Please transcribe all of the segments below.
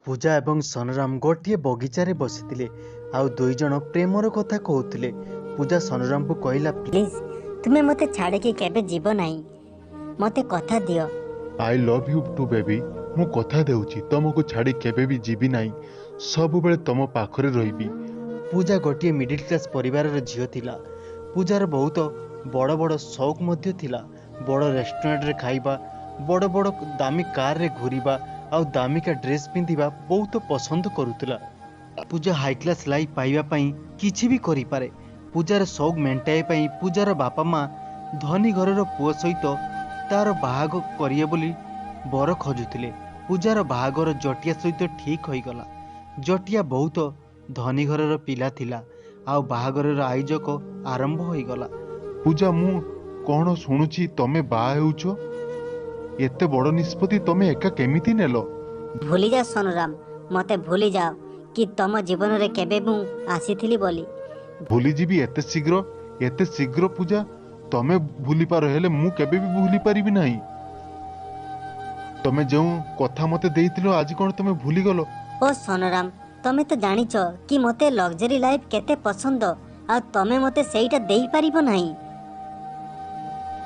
ପୂଜା ଏବଂ ସନରାମ ଗୋଟିଏ ବଗିଚାରେ ବସିଥିଲେ ଆଉ ଦୁଇ ଜଣ ପ୍ରେମର କଥା କହୁଥିଲେ। ପୂଜା ସନରାମକୁ କହିଲା, ପ୍ଲିଜ୍ ତୁମେ ମୋତେ ଛାଡ଼ିକି କେବେ ଯିବ ନାହିଁ, ମୋତେ କଥା ଦିଅ। I love you too baby. ମୁଁ କଥା ଦେଉଛି ତମକୁ ଛାଡ଼ି କେବେ ବି ଯିବି ନାହିଁ, ସବୁବେଳେ ତମ ପାଖରେ ରହିବି। ପୂଜା ଗୋଟିଏ ମିଡିଲ୍ କ୍ଲାସ୍ ପରିବାରର ଝିଅ ଥିଲା। ପୂଜାର ବହୁତ ବଡ଼ ବଡ଼ ସଉକ ମଧ୍ୟ ଥିଲା। ବଡ଼ ରେଷ୍ଟୁରାଣ୍ଟରେ ଖାଇବା, ବଡ଼ ବଡ଼ ଦାମୀ କାରରେ ଘୁରିବା ଆଉ ଦାମିକା ଡ୍ରେସ୍ ପିନ୍ଧିବା ବହୁତ ପସନ୍ଦ କରୁଥିଲା। ପୂଜା ହାଇ କ୍ଲାସ୍ ଲାଇଫ୍ ପାଇବା ପାଇଁ କିଛି ବି କରିପାରେ। ପୂଜାର ସଉକ ମେଣ୍ଟାଇବା ପାଇଁ ପୂଜାର ବାପା ମା ଧନୀ ଘରର ପୁଅ ସହିତ ତାର ବାହାଘର କରିବେ ବୋଲି ବର ଖୋଜୁଥିଲେ। ପୂଜାର ବାହାଘର ଜଟିଆ ସହିତ ଠିକ୍ ହୋଇଗଲା। ଜଟିଆ ବହୁତ ଧନୀ ଘରର ପିଲା ଥିଲା ଆଉ ବାହାଘରର ଆୟୋଜକ ଆରମ୍ଭ ହୋଇଗଲା। ପୂଜା, ମୁଁ କ'ଣ ଶୁଣୁଛି ତମେ ବାହା ହେଉଛ? ଏତେ ବଡ଼ ନିଷ୍ପତ୍ତି ତମେ ଏକା କେମିତି ନେଲ? ଭୁଲିଯାଅ ସନରାମ, ମୋତେ ଭୁଲିଯାଅ କି ତମ ଜୀବନରେ କେବେ ମୁଁ ଆସିଥିଲି ବୋଲି। ଭୁଲିଯିବି ଏତେ ଶୀଘ୍ର? ଏତେ ଶୀଘ୍ର ପୂଜା? ତମେ ଭୁଲିପାର, ହେଲେ ମୁଁ କେବେ ବି ଭୁଲି ପାରିବି ନାହିଁ। ତମେ ଯେଉଁ କଥା ମୋତେ ଦେଇଥିଲ ଆଜି କ'ଣ ତମେ ଭୁଲିଗଲ? ଓ ସନରାମ, ତମେ ତ ଜାଣିଛ କି ମୋତେ ଲକ୍ଜରୀ ଲାଇଫ୍ କେତେ ପସନ୍ଦ, ଆଉ ତମେ ମୋତେ ସେଇଟା ଦେଇପାରିବ ନାହିଁ।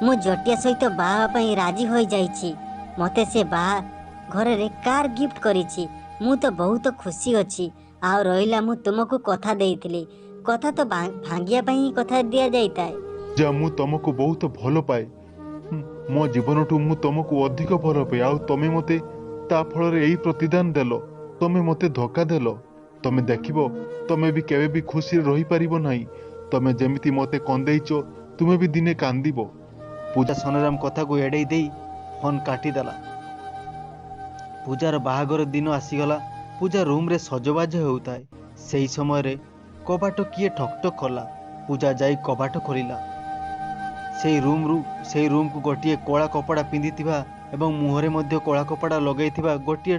ମୁଁ ଜଟିଆ ସହିତ ବାହା ହେବା ପାଇଁ ରାଜି ହୋଇଯାଇଛି। ମୋତେ ସେ ବାହା ଘରରେ କାର୍ ଗିଫ୍ଟ କରିଛି। ମୁଁ ତ ବହୁତ ଖୁସି ଅଛି। ଆଉ ରହିଲା, ମୁଁ ତୁମକୁ କଥା ଦେଇଥିଲି, କଥା ତ ଭାଙ୍ଗିବା ପାଇଁ ହିଁ କଥା ଦିଆଯାଇଥାଏ। ପୂଜା, ମୁଁ ତମକୁ ବହୁତ ଭଲ ପାଏ। ମୋ ଜୀବନଠୁ ମୁଁ ତମକୁ ଅଧିକ ଭଲ ପାଏ, ଆଉ ତମେ ମୋତେ ତା ଫଳରେ ଏଇ ପ୍ରତିଦାନ ଦେଲ। ତମେ ମୋତେ ଧୋକା ଦେଲ। ତମେ ଦେଖିବ, ତମେ ବି କେବେ ବି ଖୁସିରେ ରହିପାରିବ ନାହିଁ। ତମେ ଯେମିତି ମୋତେ କନ୍ଦେଇଛ, ତୁମେ ବି ଦିନେ କାନ୍ଦିବ। ପୂଜା ସନରାମ କଥାକୁ ଏଡ଼େଇ ଦେଇ ଫୋନ୍ କାଟିଦେଲା। ପୂଜାର ବାହାଘର ଦିନ ଆସିଗଲା। ପୂଜା ରୁମ୍ରେ ସଜବାଜ ହେଉଥାଏ। ସେହି ସମୟରେ କବାଟ କିଏ ଠକ୍ ଠକ୍ କଲା। ପୂଜା ଯାଇ କବାଟ ଖୋଲିଲା। ସେଇ ରୁମ୍ରୁ ସେଇ ରୁମ୍କୁ ଗୋଟିଏ କଳା କପଡ଼ା ପିନ୍ଧିଥିବା ଏବଂ ମୁହଁରେ ମଧ୍ୟ କଳା କପଡ଼ା ଲଗାଇଥିବା ଗୋଟିଏ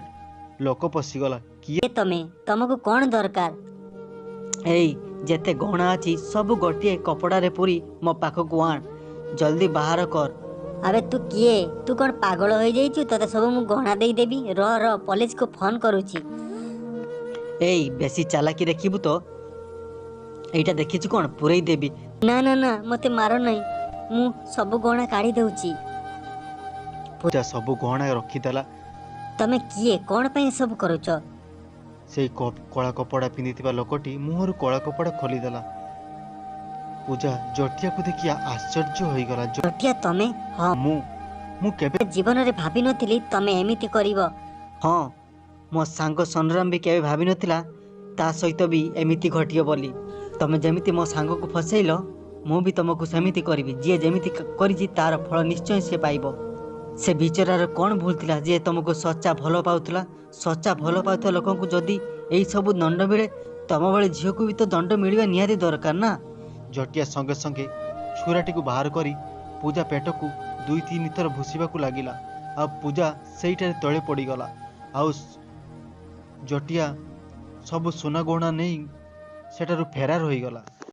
ଲୋକ ପଶିଗଲା। କିଏ ତମେ? ତମକୁ କ'ଣ ଦରକାର? ଏଇ, ଯେତେ ଗହଣା ଅଛି ସବୁ ଗୋଟିଏ କପଡ଼ାରେ ପୁରି ମୋ ପାଖକୁ ଆଣ, ଜଲ୍ଦି ବାହାର କର। ଆବେ ତୁ କିଏ? ତୁ କ'ଣ ପାଗଳ ହୋଇଯାଇଛୁ? ତୋତେ ସବୁ ମୁଁ ଗହଣା ଦେଇଦେବି? ର ର, ପୋଲିସକୁ ଫୋନ୍ କରୁଛି। ଏଇ, ବେଶୀ ଚାଲାକି ଦେଖିବୁ ତ ଏଇଟା ଦେଖିଛୁ କ'ଣ ପୁରେଇ ଦେବି। ନା ନା ନା, ମୋତେ ମାର ନାହିଁ, ମୁଁ ସବୁ ଗହଣା କାଢ଼ି ଦେଉଛି। ପୂଜା ସବୁ ଗହଣା ରଖିଦେଲା। ତମେ କିଏ? କ'ଣ ପାଇଁ ଏସବୁ କରୁଛ? ସେଇ କଳା କପଡ଼ା ପିନ୍ଧିଥିବା ଲୋକଟି ମୁହଁରୁ କଳା କପଡ଼ା ଖୋଲିଦେଲା। ପୂଜା ଜଟିଆକୁ ଦେଖି ଆଶ୍ଚର୍ଯ୍ୟ ହୋଇଗଲା। ଜଟିଆ ତମେ? ହଁ, ମୁଁ କେବେ ଜୀବନରେ ଭାବିନଥିଲି ତମେ ଏମିତି କରିବ। ହଁ, ମୋ ସାଙ୍ଗ ସନରାମ ବି କେବେ ଭାବିନଥିଲା ତା ସହିତ ବି ଏମିତି ଘଟିବ ବୋଲି। ତମେ ଯେମିତି ମୋ ସାଙ୍ଗକୁ ଫସେଇଲ, ମୁଁ ବି ତମକୁ ସେମିତି କରିବି। ଯିଏ ଯେମିତି କରିଛି ତାର ଫଳ ନିଶ୍ଚୟ ସେ ପାଇବ। ସେ ବିଚରାର କ'ଣ ଭୁଲ ଥିଲା ଯିଏ ତମକୁ ସଚ୍ଚା ଭଲ ପାଉଥିଲା? ସଚ୍ଚା ଭଲ ପାଉଥିବା ଲୋକଙ୍କୁ ଯଦି ଏଇସବୁ ଦଣ୍ଡ ମିଳେ, ତମ ଭଳି ଝିଅକୁ ବି ତ ଦଣ୍ଡ ମିଳିବା ନିହାତି ଦରକାର ନା। ଜଟିଆ ସଙ୍ଗେ ସଙ୍ଗେ ଛୁରାଟିକୁ ବାହାର କରି ପୂଜା ପେଟକୁ 2-3 ଥର ଭୁସିବାକୁ ଲାଗିଲା ଆଉ ପୂଜା ସେଇଠାରେ ତଳେ ପଡ଼ିଗଲା। ଆଉ ଜଟିଆ ସବୁ ସୁନା ଗହଣା ନେଇ ସେଠାରୁ ଫେରାର ହୋଇଗଲା।